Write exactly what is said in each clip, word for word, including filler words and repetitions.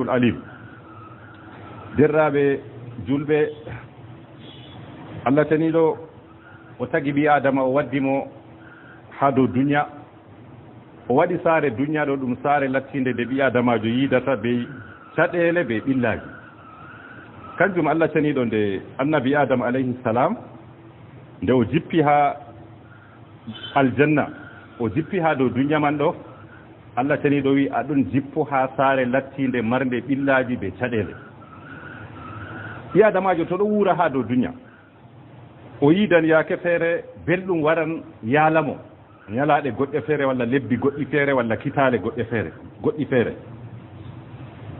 Alim. Derraaɓe julɓe, Allah taniiɗo o tagi ɓii Aadama, o waddi mo haa dow dunya. O waɗi saare dunya ɗo, ɗum saare lattiinde nde ɓii Aadamaajo yiidata bee caɗeele, bee ɓillaaji. Kanjum Allah taniiɗo, nde Annabi Aadama alayhi salaam, nde o jippi haa aljanna, o jippi haa dow dunya man ɗo, Allah taniiɗo wi'i, "A ɗon jippo haa saare lattiinde marnde ɓillaaji bee caɗeele." Ɓii Aadamaajo to ɗo wuura haa dow dunya, o yiidan yaake feere belɗum waran yaala mo, nyalaaɗe goɗɗe feere walla lebbi goɗɗi feere walla kitaale goɗɗe feere, goɗɗi feere,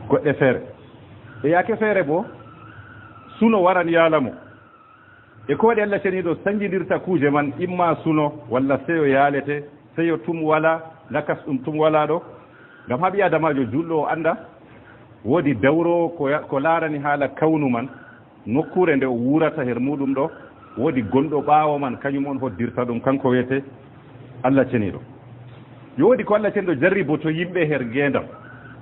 goɗɗe feere. E yaake feere boo, suno waran yaala mo. E ko waɗi Allah ceniiɗo sanjidirta kuuje man, imma suno walla seyo yaalete, seyo tum walaa, lakas ɗum tum walaa ɗo? Ngam haa ɓii Aadamaajo juulɗo o annda, woodi dawro ko ya-, ko laarani haala kawnu man, nokkuure nde o wuurata her muuɗum ɗo, woodi gonɗo ɓaawo man, kañum on hoddirta ɗum, kanko wiyetee Allah ceniiɗo. Yo woodi ko Allah ceniiɗo jarriboto yimɓe her ngeendam.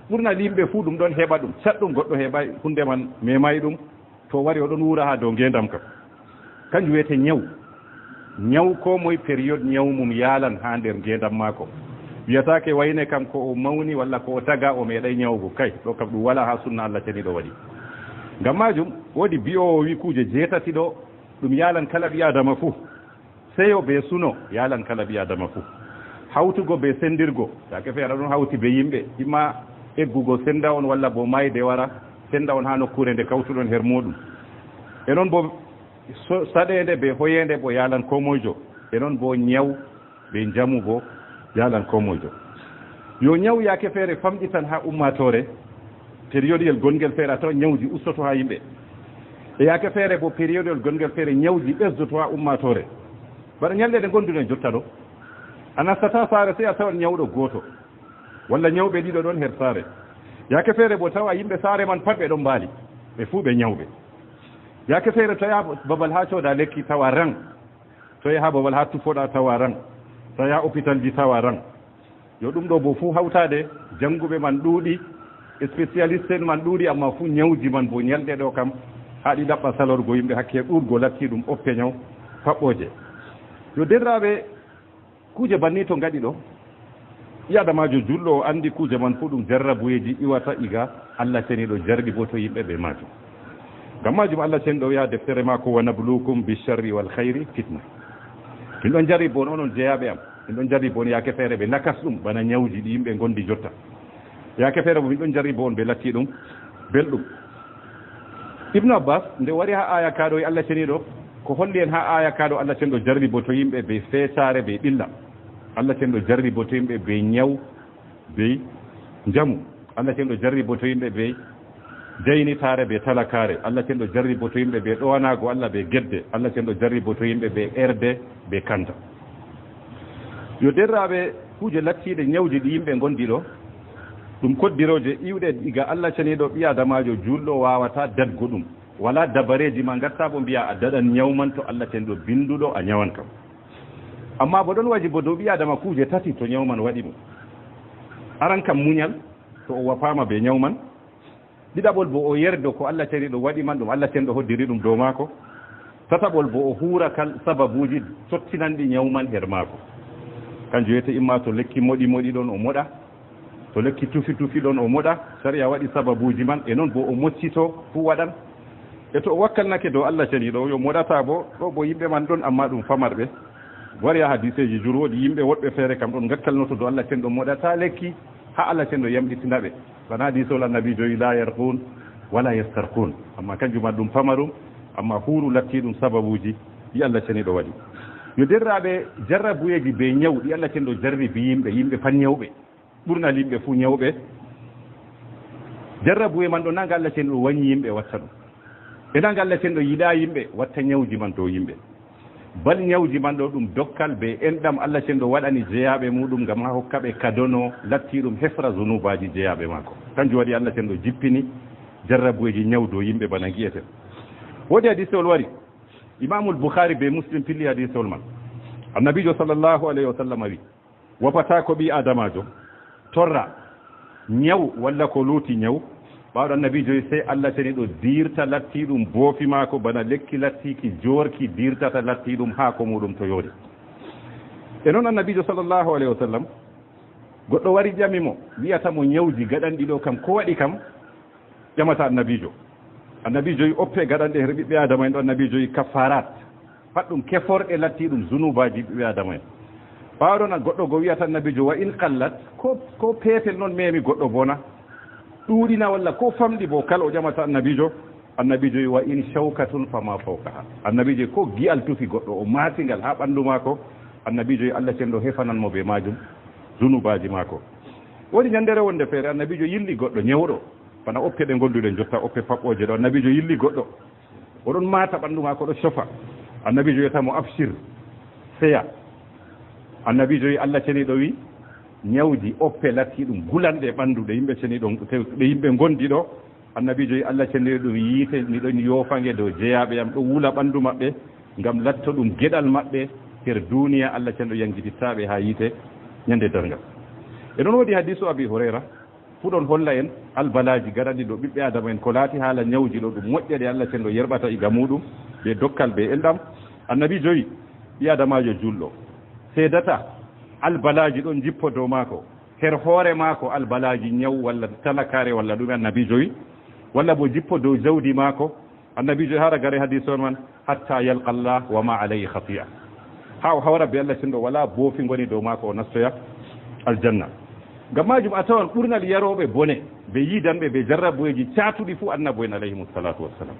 Ɓurnal yimɓe fuu ɗum ɗon heɓa ɗum, caɗɗum goɗɗo heɓaay huunde man, meemaay ɗum. To o wari, o ɗon wuura haa dow ngeendam kam. Kanjum wiyetee nyaw. Nyaw, koo moy, period nyaw mum yaalan haa nder ngeendam maako. Wiyataake wayne kam ko o mawni walla ko o taga, o meeɗay nyawugo. Kay, ɗo kam ɗum walaa haa sunna Allah ceniiɗo waɗi. Ngam maajum, woodi bi'oowo wi kuuje jeetati ɗo, ɗum yaalan kala ɓii Aadama fuu. Seyo bee suno yaalan kala ɓii Aadama fuu. Hawtugo bee senndirgo, yaake feere a ɗon hawti bee yimɓe, imma eggugo sennda on walla boo maayde wara sennda on haa nokkuure nde kawtuɗon her muuɗum. E non boo so-, saɗeende bee hoyeende boo yaalan koo moyjo. E non boo nyaw bee njamu boo yaalan koo moyjo. Yo nyaw yaake feere famɗitan haa ummaatoore, periodiyel gonngel feere, a tawan nyawji ustoto haa yimɓe. E yaake feere boo, periodiyel gonngel feere, nyawji ɓesdoto haa ummaatoore. Bana nyalɗe ɗe ngonduɗen jotta ɗo, a nastataa saare, sey a tawan nyawɗo gooto, walla nyawɓe ɗiɗo ɗon her saare. Yaake feere boo, tawa yimɓe saare man pat ɓe ɗon mbaali, ɓe fuu ɓe nyawɓe. Yaake feere, to a yaha babal haa cooda lekki, tawa rang. To a yaha babal haa tufoɗa, tawa rang. To a yaha opitalji, tawa rang. Yo ɗum ɗo boo fuu hawtaade, jannguɓe man ɗuuɗi, spécialiste en man ɗuuɗi, ammaa fuu nyawji man boo nyalɗe ɗo kam, haa ɗi ɗaɓɓa salorgo yimɓe, hakke ɗuuɗgo latti ɗum oppe nyaw paɓɓooje. Yo deerɗiraaɓe, kuuje banni to ngaɗi ɗo, ɓii Aadamaajo juulɗo o anndi kuuje man fuu ɗum jarrabuyeeji iwata iga Allah ceniiɗo jarriboto yimɓe bee maajum. Ngam maajum Allah ceniiɗo wi'a deftere maako, "Wa nabluukum bi sharri wal khayri fitna." Min ɗon jarribo on, onon jeyaaɓe am. Min ɗon jarribo on yaake feere bee lakas ɗum, bana nyawji ɗi yimɓe ngondi jotta. Yaake feere boo min ɗon jarribo on bee latti ɗum belɗum. Ibnu Abbas, nde wari haa aaya kaa ɗo, e Allah ceniiɗo, ko holli en haa aaya kaa ɗo Allah ceniiɗo jarriboto yimɓe bee feesaare, bee ɓilla. Allah ceniiɗo jarriboto yimɓe bee nyaw, bee njamu. Allah ceniiɗo jarriboto yimɓe bee jaynitaare, bee talakaare. Allah ceniiɗo jarriboto yimɓe bee ɗowanaago Allah, bee gedde. Allah ceniiɗo jarriboto yimɓe bee erde, bee kanta. Yo deerɗiraaɓe, kuuje lattiiɗe nyawji ɗi yimɓe ngondi ɗo, ɗum koddirooje iwɗe iga Allah ceniiɗo, ɓii Aadamaajo juulɗo waawataa daɗgo ɗum. Walaa dabareeji ma ngatta bo mbi'a a daɗan nyaw man, to Allah ceniiɗo binnduɗo a nyawan kam. Ammaa bo ɗon wajibo dow ɓii Aadama kuuje tati to nyaw man waɗi mo. Aran kam munyal, to o wafaama bee nyaw man. Ɗiɗaɓol bo o yerdo ko Allah ceniiɗo waɗi man, ɗum Allah ceniiɗo hoddiri ɗum dow maako. Tataɓol bo o huura kal sababuuji sottinanɗi nyaw man her maako. Kanjum wiyetee imma to lekki moɗi moɗi ɗon o moɗa, to lekki tufi tufi ɗon o moɗa, sariya waɗi sababuuji man, e non bo o moccito fuu waɗan. E to o wakkalnake dow Allah ceniiɗo, yo moɗata bo, ɗo bo yimɓe man ɗon, ammaa ɗum famarɓe. Wari haa hadiseeji jur, woodi yimɓe woɗɓe feere kam ɗon ngakkalnoto dow Allah ceniiɗo, moɗata lekki, haa Allah ceniiɗo yamɗitina ɓe. Bana hadiisol Annabiijo wi, "Laa yarquun walaa yastarquun." Ammaa kanjum man ɗum famarum, ammaa huuru lattiiɗum sababuuji ɗi Allah ceniiɗo waɗi. Yo deerɗiraaɓe, jarrabuyeeji bee nyaw ɗi Allah ceniiɗo jarribi yimɓe, yimɓe pat nyawɓe. Ɓurnal yimɓe fuu nyawɓe. Jarrabuye man ɗo, naa nga Allah ceniiɗo wanyi yimɓe watta ɗum. E naa nga Allah ceniiɗo yiɗaa yimɓe watta nyawji man dow yimɓe. Bal nyawji man ɗo ɗum dokkal bee enɗam Allah ceniiɗo waɗani jeyaaɓe muuɗum ngam haa hokka ɓe kado no lattiiɗum hefra zunuubaaji jeyaaɓe maako. Kanjum waɗi Allah ceniiɗo jippini jarrabuyeeji nyaw dow yimɓe bana ngi'eten. Woodi hadiisewol wari, Imaamul Bukhaari bee Muslim pilli hadiisewol man. Annabiijo sallallahu alayhi wa sallam wi, "Wafataako ɓii Aadamaajo torra nyaw walla ko luuti nyaw, Ɓaawɗo annabiijo wi, sey Allah ceniiɗo diirta lattiiɗum boofi maako, bana lekki lattiiki joorki diirtata lattiiɗum haako muuɗum to yoori. E noon annabiijo sallallahu alayhi wa sallam, goɗɗo wari ƴami mo, wi'ata mo nyawji gaɗanɗi ɗo kam, ko waɗi kam? Ƴamata annabiijo. Annabiijo wi, oppe gaɗanɗe her ɓiɓɓe Aadama en ɗo, annabiijo wi, kaffaarat. Pat ɗum keforɗe lattiiɗum zunuubaaji ɓiɓɓe Aadama en. Ɓaawɗo na goɗɗo go wi'ata annabiijo, wa in qallat, ko, ko peetel noon memi goɗɗo bona. Ɗuuɗina walla ko famɗi bo kala o ƴamata annabiijo. Annabiijo wi, wa in shawkatun fama fawqaha. Annabiijo wi, ko gi'al tufi goɗɗo, o maati ngal haa ɓanndu maako. Annabiijo wi, Allah cenɗo hefanan mo bee maajum zunuubaaji maako. Woodi nyanndeere wonde feere, annabiijo yilli goɗɗo nyawɗo, bana oppe ɗe ngonnduɗen jotta, oppe paɓɓooje ɗo. Annabiijo yilli goɗɗo, o ɗon maata ɓanndu maako, ɗo cofa. Annabiijo wi'ata mo, abshir, seya. Annabiijo wi, Allah ceniiɗo wi, nyawji oppe latti ɗum gulanɗe ɓanndu ɗe yimɓe ceniiɗo, ɗe yimɓe ngondi ɗo. Annabiijo wi, Allah ceniiɗo ɗum yiite, mi ɗon yoofa nge dow jeyaaɓe am, ɗo wula ɓanndu maɓɓe, ngam latto ɗum geɗal maɓɓe her duuniya, Allah cenɗo yangititta ɓe haa yiite nyannde darngal. E noon woodi hadiisu Abi Hurayra, fu ɗon holla en albalaaji gaɗanɗi ɗo ɓiɓɓe Aadama en, ko laati haala nyawji ɗo, ɗum moƴƴe ɗe Allah cenɗo yerɓata iga muuɗum, be dokkal, be enɗam. Annabiijo wi, ɓii Aadamaajo juulɗo seedata albalaaji ɗon njippo dow maako, her hoore maako albalaaji nyaw walla talakaare walla ɗume, annabiijo wi, walla bo jippo dow jawdi maako. Annabiijo wi, haa ragare hadiis on man, hatta yalqa Allah wa ma alayhi khati'a. Haa o hawra be Allah cenɗo, walaa boofi ngoni dow maako, o nastoya aljanna. Ngam maajum a tawan ɓurnal yarooɓe bone, be yiidanɓe be jarrabuweeji caatuɗi fuu annabo en alayhimu salaatu wassalam.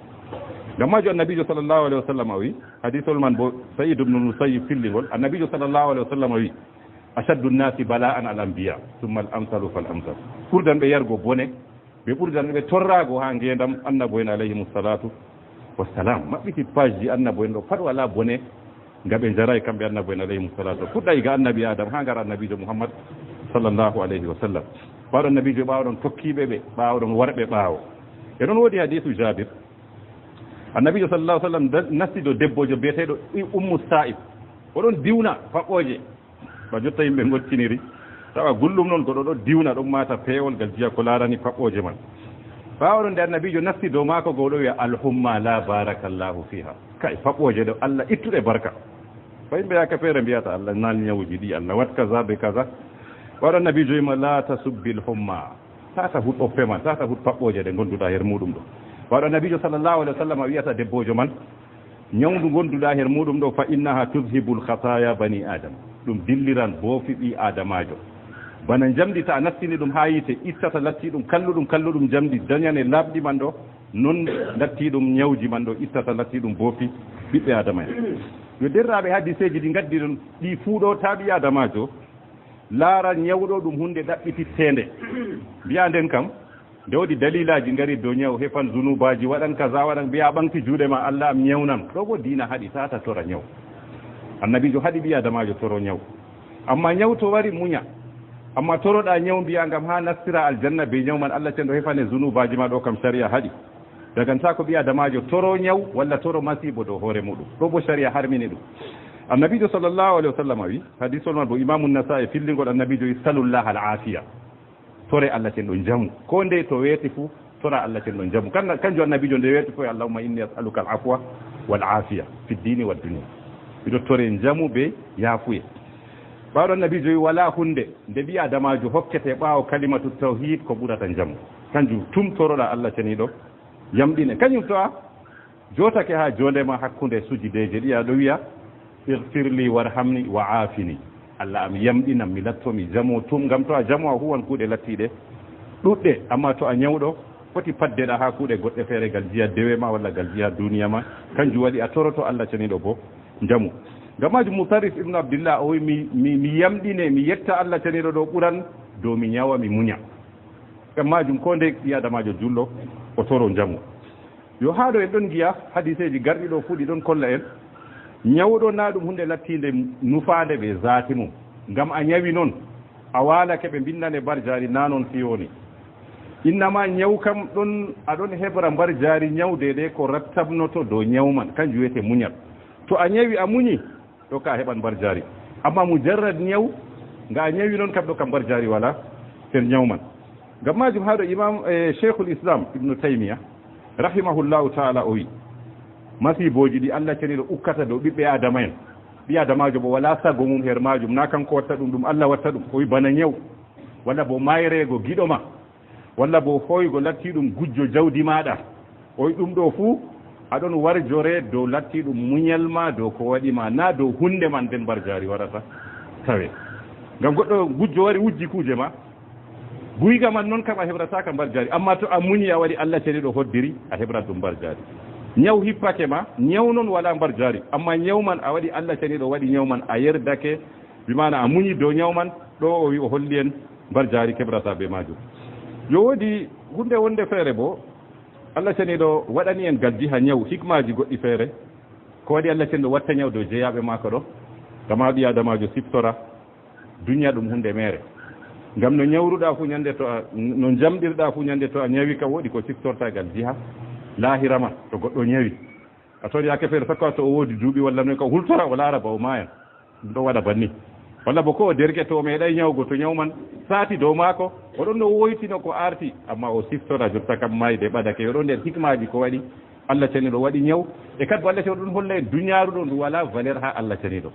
Ngam maajum annabiijo sallallahu alayhi wa sallam o wi, hadiisol man bo Sa'id ibn Musayyib filli ngol, annabiijo sallallahu alayhi wa sallam o wi, ashaddu nnasi bala'an al anbiya, thumma al amsalu fal amsal. Ɓurdanɓe yargo bone, ɓe ɓurdanɓe torraago haa ngeendam annabo en alayhimu salaatu wassalam. Maɓɓiti page ji annabo en ɗo pat, walaa bone nga ɓe njaraay kamɓe annabo en alayhimu salaatu. Fuɗɗa iga annabi Adam haa ngara annabiijo Muhammad sallallahu alayhi wa sallam. Ɓaawo ɗon annabiijo, ɓaawo ɗon tokkiiɓe ɓe, ɓaawo ɗon warɓe ɓaawo. E ɗon woodi hadiisu Jaabir. Annabiijo sallallahu alayhi wa sallam da-, nasti dow debbojo biyeteeɗo i-, Ummu Sa'ib. O ɗon diwna paɓɓooje. Ba jotta yimɓe ngottiniri. Tawa gulɗum noon, goɗɗo ɗo diwna, ɗon maata peewol ngal, jiya ko laarani paɓɓooje man. Ɓaawo ɗon nde annabiijo nasti dow maako, go o ɗo wi'a, "Alhumma la barakallahu fiha." Kay, paɓɓooje ɗo, Allah ittuɗe barka. Fa yimɓe yaake feere mbiyata, "Allah nal nyawuji ɗi, Allah wat kaza be kaza." Ɓaawo ɗon annabiijo wi'i mo, "La tasubbil humma." Tata hut oppe man, tata hut paɓɓooje ɗe ngonduɗa her muɗum ɗo. Ɓaawo ɗon annabiijo sallallahu alayhi wa sallam wi'ata debbojo man, "Nyawndu ngonduɗa her muɗum ɗo, fa innaha tudhibul khataya bani Adam." Ɗum dilliran boofi ɓii Aadamaajo. Bana njamndi, ta a nastini ɗum haa yiite, ittata latti ɗum kalluɗum, kalluɗum njamndi, dañane laaɓɗi man ɗo, non latti ɗum nyawji man ɗo, ittata latti ɗum boofi ɓiɓɓe Aadama en. Yo derraaɓe, hadiseeji ɗi ngaddi ɗon, ɗi fuu ɗo, ta ɓii Aadamaajo laara nyawɗo ɗum huunde ɗaɓɓititteende. Mbiya nden kam, nde woodi dalilaaji ngari dow nyaw, hefan zunuubaaji, waɗan kaza, waɗan, mbiya a ɓaŋgti juuɗe ma, Allah am nyawnan. Ɗo bo diina haɗi, tata tora nyaw. Annabiijo haɗi ɓii Aadamaajo toro nyaw. Amma nyaw to wari, munya. Amma toroɗa nyaw, mbiya ngam haa nastira aljanna be nyaw man, Allah cenɗo hefane zunuubaaji ma, ɗo kam sariya haɗi. Dagantaako ɓii Aadamaajo toro nyaw walla toro masiibo dow hoore muɗum. Ɗo bo sariya harmini ɗum. Annabiijo sallallahu alayhi wa sallam wi, hadiisol man bo Imaamu Nasaa'i fillingol, annabiijo wi, "Salullaha al-aafiya." Tore Allah cenɗo njamu. Ko ndey to weeti fu, tora Allah cenɗo njamu. Kan-, kanjum annabiijo nde weeti fu, "Allahumma inni as'aluka al-afwa wal-aafiya fi dini wad dunya." Miɗo tore njamu be yaafuye. Ɓaawo annabiijo wi, "Wala hunde nde ɓii Aadamaajo hokkete ɓaawo kalimatu tawhid ko ɓurata njamu." Kanjum tum toroɗa Allah ceniiɗo yamɗine. Kanjum to a jootake haa joonde ma hakkunde sujideeje ɗiya, ɗo wi'a, "Ighfir li warhamni wa aafini." Allah am yamɗinam, mi latto mi jamo tum, ngam to a jamo a huwan kuuɗe lattiiɗe ɗuɗɗe, amma to a nyawɗo, foti paddeɗa haa kuuɗe goɗɗe feere, gal jiya dewe ma walla gal jiya duuniya ma. Kanjum waɗi a toroto Allah ceniiɗo bo njamu. Ngam maajum Mutarrif ibn Abdillah o wi, "Mi, mi, mi yamɗine, mi yetta Allah ceniiɗo ɗo ɓuran dow mi nyawa, mi munya." Ngam maajum ko nde ɓii Aadamaajo juulɗo o toro njamu. Yo haa ɗo en ɗon ngi'a hadiseeji garɗi ɗo fuu ɗi ɗon kolla en, nyawɗo na ɗum huunde lattiinde nufaande be zaati mum. Ngam a nyawi non, a waalake ɓe mbinnane mbarjaari, na non fii woni. Innama nyaw kam ɗon, a ɗon hebra mbarjaari nyaw deydey ko rattabnoto dow nyaw man, kanjum wiyete munyal. To a nyawi a munyi, ɗo ka a heɓan mbarjaari. Amma mujarrad nyaw, nga a nyawi non kam, ɗo kam mbarjaari wala nder nyaw man. Ngam maajum, haa ɗo Imam, eh, Cheikhul Islam Ibnu Taymiya, rahimahullahu ta'ala, o wi, masiibooji ɗi Allah ceniiɗo ukkata dow ɓiɓɓe Aadama en, ɓii Aadamaajo bo walaa sago mum her maajum, naa kanko watta ɗum, ɗum Allah watta ɗum. O wi, bana nyaw, walla bo mayreego giɗo ma, walla bo hoygo lattiiɗum gujjo jawdi maaɗa. O wi, ɗum ɗo fuu, a ɗon warjore dow lattiiɗum munyal ma, dow ko waɗi ma, naa dow hunnde man nden mbarjaari warata tawe. Ngam goɗɗo gujjo wari wujji kuuje ma, guyga man non kam a heɓrataaka mbarjaari, ammaa to a munyi a waɗi Allah ceniiɗo hoddiri, a heɓran ɗum mbarjaari. Nyaw hippake ma, nyaw non walaa mbarjaari, ammaa nyaw man a waɗi Allah ceniiɗo waɗi nyaw man, a yerdake, bi maana a munyi dow nyaw man, ɗo o wi o holli en mbarjaari keɓrata bee maajum. Yo woodi hunnde wonnde feere bo, Allah ceniiɗo waɗani en ngal jiha nyaw, hikmaaji goɗɗi feere. Ko waɗi Allah ceniiɗo watta nyaw dow jeyaaɓe maako ɗo? Ngam haa ɓii Aadamaajo siftora, duniya ɗum hunnde meere. Ngam no nyawruɗa fuu nyande to a, no njamɗirɗa fuu nyande to a nyawi kam, woodi ko siftorta ngal jiha laahira ma to goɗɗo nyawi. A tori yaake feere sakko to o woodi duuɓi walla noy ka hultora o laara ba o maaya. Ɗum ɗo waɗa banni. Walla bo ko o derke to o meeɗay nyawgo, to nyaw man saati dow maako, o ɗon no woytino ko arti, ammaa o siftora jotta kam mayde ɓadake. O ɗon nder hikmaaji ko waɗi Allah ceniiɗo waɗi nyaw. E kadi bo Allah ceniiɗo ɗon holla en duniyaaru ɗo ndu walaa valeur haa Allah ceniiɗo.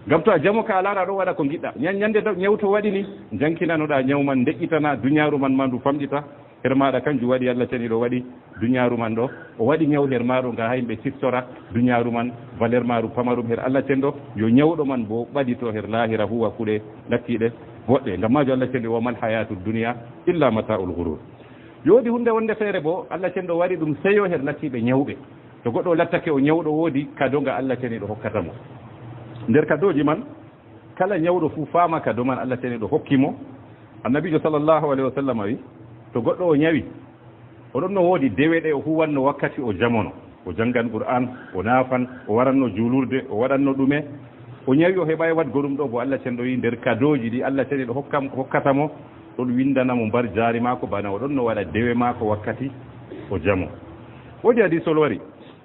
Ngam to a jamo ka a laara a ɗon waɗa ko ngiɗɗa. Nyan-, nyande to nyaw to waɗi ni, njankinanoɗa nyaw man, ndeƴƴitana duniyaaru man ma ndu famɗita. Her maaɗa kanjum waɗi Allah ceniiɗo waɗi duniyaaru man ɗo. O waɗi nyaw her maaɗo nga haa yimɓe siftora duniyaaru man, valeur maaru pamarum her Allah ceniiɗo. Yo nyawɗo man bo ɓadito her laahira huwa kuuɗe lattiiɗe boɗɗe. Ngam maajum Allah ceniiɗo, wa mal hayatu dunya illa mata'ul ghurur. Yo woodi hunnde wonnde feere bo, Allah ceniiɗo waɗi ɗum seyo her lattiiɓe nyawɓe. To goɗɗo lattake o nyawɗo, woodi kado nga Allah ceniiɗo hokkata mo. Nder kadooji man, kala nyawɗo fuu faama kado man Allah ceniiɗo hokki mo. Annabiijo sallallahu alayhi wa sallam wi, to goɗɗo o nyawi, o ɗon no woodi dewe ɗe o huwanno wakkati o jamono. O jangan Qur'an, o naafan, o waranno juulurde, o waɗanno ɗume. O nyawi o heɓaay waɗgo ɗum ɗo bo, Allah ceniiɗo wi nder kadooji ɗi Allah ceniiɗo hokkam-, hokkata mo, ɗon winndana mo mbarjaari maako bana o ɗon no waɗa dewe maako wakkati o jamo. Woodi hadiisol wari.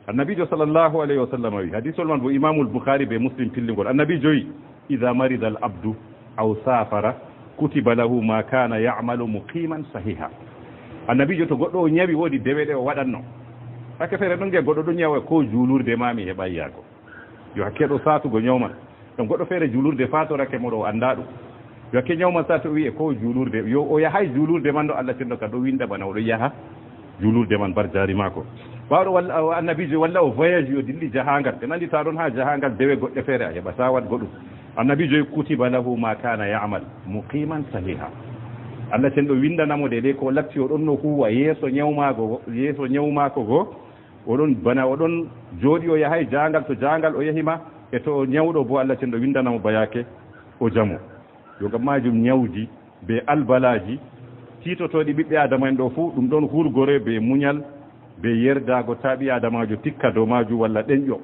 Annabiijo sallallahu alayhi wa sallam wi, hadiisol man bo Imaamul Bukhari be Muslim pillingol. Annabiijo wi, "Idha marida al abdu aw safara, kutiba lahu ma kana ya'malu muqiman sahiha." Annabiijo to goɗɗo o nyawi woodi dewe ɗe o waɗanno. Hakke feere ɗon nge goɗɗo ɗon nyawa ko juulurde ma mi heɓaay yaago. Yo hakke ɗo saatugo nyaw man. Ngam goɗɗo feere juulurde faatorake mo ɗo o anndaa ɗum. Yo hakke nyaw man saatu o wi'e ko juulurde. Yo o yahay juulurde man ɗo Allah ceniiɗo ka ɗo winnda bana o ɗo yaha juulurde man mbarjaari maako. Ɓaawo ɗo walla, o annabiijo walla o voyage yo dilli jahaangal. En anndi to a ɗon haa jahaangal dewe goɗɗe feere a heɓataa waɗgo ɗum. Annabiijo wi kutiba lahu ma kana ya'mal muqiman sahiha. Allah ceniiɗo winndana mo deydey ko latti o ɗon no huwa yeeso nyaw maago go, yeeso nyaw maako go. O ɗon bana o ɗon jooɗi o yahay jaangal, to jaangal o yahi ma, e to o nyawɗo bo Allah ceniiɗo winndana mo ba yaake o jamo. Yo ngam maajum nyawji be albalaaji tiitotooɗi ɓiɓɓe Aadama en ɗo fuu, ɗum ɗon hurgore be munyal, be yerdaago taa ɓii Aadamaajo tikka dow maajum walla ɗenƴo.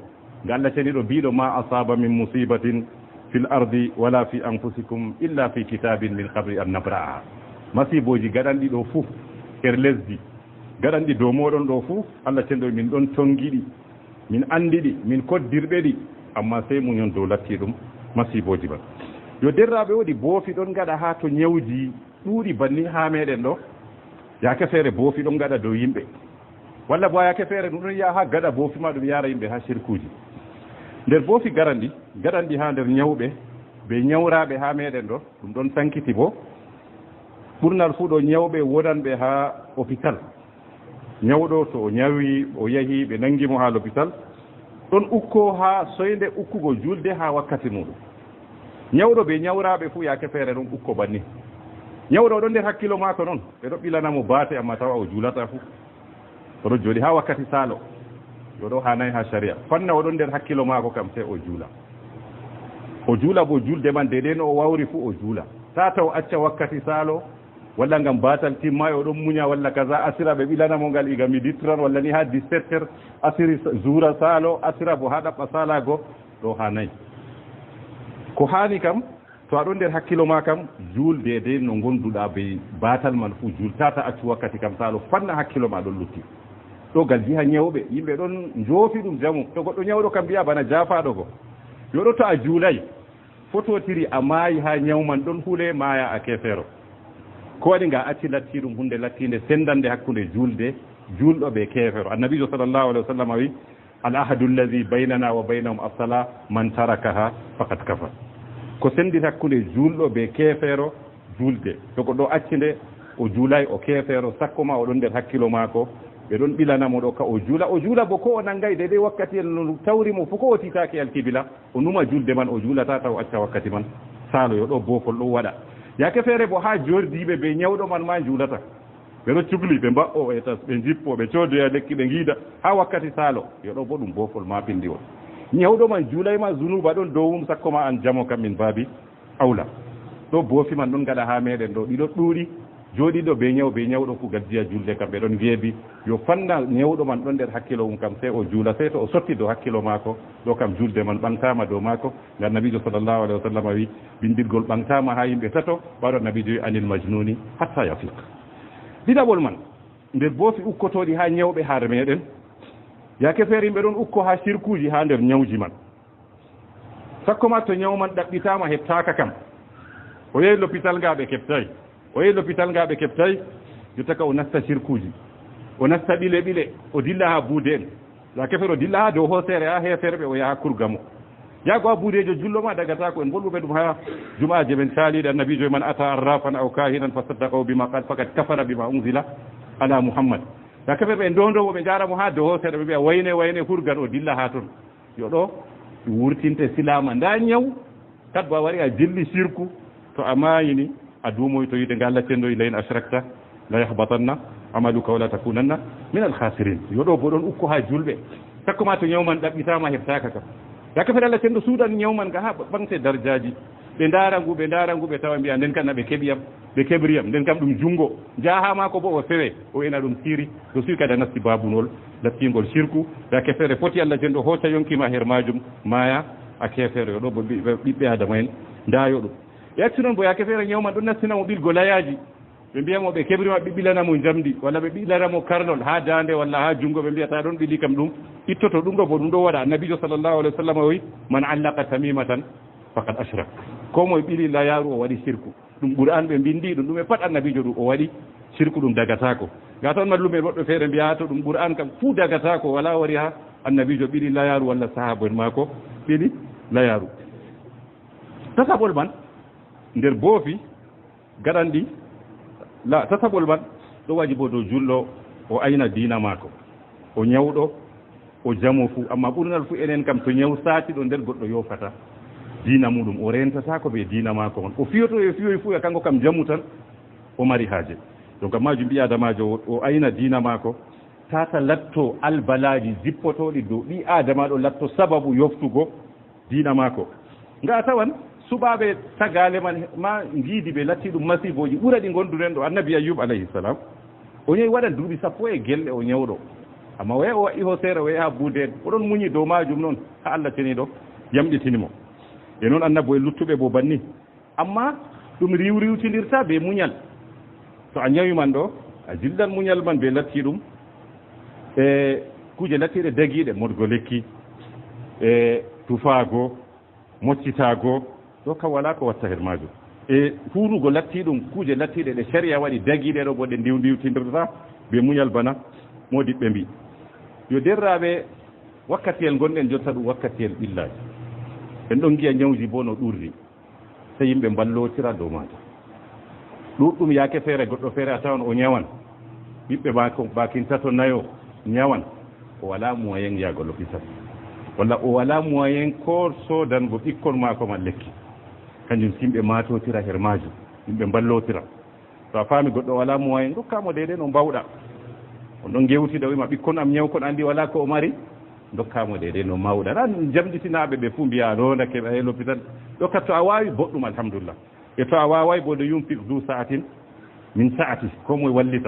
Ngam Allah ceniiɗo biiɗo, "Ma asaba min musibatin fil ardi wala fi anfusikum illa fi kitabin min qabli an nabra'aha." Masiibooji gaɗanɗi ɗo fuu her lesdi, gaɗanɗi dow mooɗon ɗo fuu, Allah ceniiɗo min ɗon tongi ɗi, min anndi ɗi, min koddirɓe ɗi, ammaa sey munyon dow latti ɗum masiibooji man. Yo derraaɓe, woodi boofi ɗon ngaɗa haa to nyawji ɗuuɗi banni haa meeɗen ɗo, yaake feere boofi ɗon ngaɗa dow yimɓe. Walla bo yaake feere ɗum ɗon yaha haa gaɗa boofi ma ɗum yaara yimɓe haa sirkuuji. Nder boofi garanɗi, gaɗanɗi haa nder nyawɓe be nyawraaɓe haa meeɗen ɗo, ɗum ɗon sankiti bo. Ɓurnal fuu ɗo nyawɓe wonanɓe haa opital. Nyawɗo to o nyawi, o yahi, ɓe nangi mo haa lopital, ɗon ukko haa soynde ukkugo juulde haa wakkati muuɗum. Nyawɗo be nyawraaɓe fuu yaake feere ɗon ukko banni. Nyawɗo o ɗon nder hakkilo maako non, ɓe ɗo ɓilana mo baate, ammaa tawa o juulataa fuu. O ɗon jooɗi haa wakkati saalo. Yo ɗo haanaay haa sariya. Fanna o ɗon nder hakkilo maako kam, sey o juula. O juula bo juulde man deydey no o waawri fuu o juula. Taa taw acca wakkati saalo, walla ngam baatal timmaay o ɗon munya walla kaza, asira ɓe ɓilana mo ngal iga midi trente walla ni haa dix-sept heures, asiri sa-, zuura saalo, asira bo haa ɗaɓɓa saalaago, ɗo haanaay. Ko haani kam, to a ɗon nder hakkilo ma kam, juul deydey no ngonduɗa be baatal man fuu, juul taa taa accu wakkati kam saalo, fanna hakkilo ma ɗon lutti. Ɗo ngal jiha nyawɓe, yimɓe ɗon njoofi ɗum jamu. To goɗɗo nyawɗo kam mbi'a bana jaafaaɗo go. Yo ɗo to a juulay, fototiri a maayi haa nyaw man ɗon hule, maaya a keefeero. Ko waɗi nga acci lattii ɗum huunde lattiinde senndannde hakkunde juulde juulɗo bee keefeero? Annabiijo sallallahu alayhi wa sallam wi: "Al ahadu allazi baynana wa baynahum as-salaa, man tarakaha faqad kafar." Ko sennditi hakkunde juulɗo bee keefeero, juulde. To goɗɗo acci nde, o juulaay, o keefeero, sakko ma o ɗon nder hakkilo maako, ɓe ɗon ɓilana mo ɗo ka o juula. O juula bo ko o nanngaay deydey wakkati en no tawri mo fuu, ko o tiitaaki alkibila, o numa juulde man, o juulata taw o acca wakkati man. Saalo yo ɗo boofol ɗo waɗa. Yaake feere bo haa jordiiɓe bee nyawɗo man ma njuulata. Ɓe ɗo cukli, ɓe mbaɗɗo e tas, ɓe njippo, ɓe coodoya lekki, ɓe ngiida haa wakkati saalo. Yo ɗo bo ɗum boofol ma pindiwol. Nyawɗo man juulaay ma, zunuuba ɗon dow mum, sakko ma an jamo kam min baabi awla. Ɗo boofi man ɗon ngaɗa haa meeɗen ɗo, ɗi ɗo ɗuuɗi. Jooɗiiɗo bee nyaw, bee nyawɗo ku gaddiya juulde kam, ɓe ɗon ngeebi. Yo fanna nyawɗo man ɗon nder hakkilo mum kam, sey o juula, sey to o sotti dow hakkilo maako, ɗo kam juulde man ɓaŋgtaama dow maako. Ngam Nabiijo sallallahu alayhi wa sallam wi, bindirgol ɓaŋgtaama haa yimɓe tato, ɓaaɗo Nabiijo wi, "Anil majnuni hatta yafiq." Ɗiɗaɓol man, nder boofi ukkotooɗi haa nyawɓe haa meeɗen, yaake feere yimɓe ɗon ukko haa sirkuuji haa nder nyawji man. Sakko ma to nyaw man ɗaɓɓitaama, heɓtaaka kam. O yehi lopital nga ɓe keɓtaay. O yehi lopital nga ɓe keɓtaay. Jotta ka o nasta sirkuuji. O nasta ɓile ɓile. O dilla haa buude'en. Yaake feere o dilla haa dow hooseere, haa heeferɓe, o yaha kurga mo. Yaago haa buudeejo juulɗo ma dagataako. En mbolwi ɓe ɗum haa jumaaje men caaliiɗe. Annabiijo, "Man ata arrafan aw kahinan fa saddaqahu bima qal faqad kafara bima unzila ala Muhammad." Yaake feere ɓe ndoondo mo, ɓe njaara mo haa dow hooseere, ɓe mbi'a, "Wayne, wayne, hurgan," o dilla haa ton. Yo ɗo wurtinte silaama. Ndaa nyaw, kat ba wari a dilli sirku, to a maayini, a duumoyto yiide. Nga Allah cenndo, "La in ashrakta la yahbatanna amaluka wa la takunanna min al khasirin." Yo ɗo bo ɗon ukko haa juulɓe. Sakko ma to nyaw man ɗaɓɓitaama, heɓtaaka kam. Yaake feere Allah cenndo suuɗan nyaw man nga haa ɓaŋgte darjaaji. Ɓe ndaara ngu, ɓe ndaara ngu, ɓe tawa mbi'a, "Nden kam na ɓe keɓi yam, ɓe keɓri yam, nden kam ɗum junngo." Njaha maako bo o fewe, o ena ɗum siiri, to suuyi kadi a nasti baabunol lattingol sirku. Yaake feere foti Allah cenndo hooca yonki ma her maajum, maaya a keefeero. Yo ɗo bo ɓi-, ɓiɓɓe Aadama en ndaayo ɗum. E accu noon bo yaake feere nyaw man ɗon nastina mo ɓilgo layaaji. Ɓe mbi'a mo ɓe keɓri ma, ɓe ɓilana mo njamndi, walla ɓe ɓilana mo karnol haa daande walla haa junngo, ɓe mbi'a, "Taa ɗon ɓili kam ɗum ittoto." Ɗum ɗo bo ɗum ɗo waɗa. Annabiijo sallallahu alayhi wa sallam o wi, "Man allaqa tamimatan faqad ashrak." Ko moye ɓili layaaru, o waɗi sirku. Ɗum Qur'an ɓe mbinndi ɗum, ɗume pat Annabiijo ɗum o waɗi, sirku ɗum dagataako. Ga ton mallume woɗɓe feere mbi'a to ɗum Qur'an kam fuu dagataako, wala wari haa Annabiijo ɓili layaaru walla sahaabo'en maako ɓili layaaru. Tataɓol man nder boofi gaɗanɗi la-, tataɓol man ɗo wajibo dow juulɗo o ayna diina maako. O nyawɗo, o jamo fuu, amma ɓurnal fuu enen kam to nyaw saati ɗo nder goɗɗo yoofata diina muuɗum, o reentataako bee diina maako on. O fiyoto e fiyoy fuu e kanko kam njamu tan o mari haaje. Donc, maajum ɓii Aadamaajo o, o ayna diina maako, tata latto albalaaji jippotooɗi dow ɓii Aadamaaɗo latto sababu yoftugo diina maako. Nga a tawan suɓaaɓe tagaale man ma ngiidi ɓe latti ɗum masiibooji ɓura ɗi ngonduɗen ɗo. Annabi Ayyub alayhi salam, o nyawi waɗan duuɓi sappo e gelɗe o nyawɗo. Amma o yahi o waɗi hooseere, o yahi haa buudeede. O ɗon munyi dow maajum noon haa Allah ceniiɗo yamɗitini mo. E noon annabo e luttuɓe bo banni. Amma ɗum riwriwtindirta bee munyal. To a nyawi man ɗo, a jillan munyal man bee lattiiɗum. E kuuje lattiiɗe dagiiɗe, moɗgo lekki, e tufaago, moccitaago, ɗo kam walaa ko watta her maajum. E huunugo lattiiɗum, kuuje lattiiɗe ɗe sariya waɗi dagiiɗe ɗo, bo ɗe ndiwdiwtindirta bee munyal bana moodiɓɓe mbi. Yo derraaɓe, wakkatiyel ngonɗen jotta ɗum wakkatiyel ɓillaaji. En ɗon ngi'a nyawji bo no ɗurri. Sey yimɓe mballotira dow maajum. Ɗuuɗɗum yaake feere, goɗɗo feere a tawan o nyawan. Ɓiɓɓe maako baakin tato nayo nyawan. O walaa moyen yahgo lopital. Walla o walaa moyen ko soodango ɓikkon maako man lekki. Kanjum si yimɓe maatotira her maajum. Yimɓe mballotira. To a faami goɗɗo walaa moyen, ndokkaa mo deydey no mbaawɗa. On ɗon ngewtida, o wi'ma, "Ɓikkon am nyawkon, anndi walaa ko o mari." Ndokkaa mo deydey no mbaawɗa. Ran jamɗitinaaɓe ɓe fuu mbi'a, "Ɗo ndake ɓe lopital." Ɗo ka to a waawi, boɗɗum, alhamdulillah. E to a waawaay bo, "Liyunfiq zu sa'atin min sa'ati." Ko moye wallita.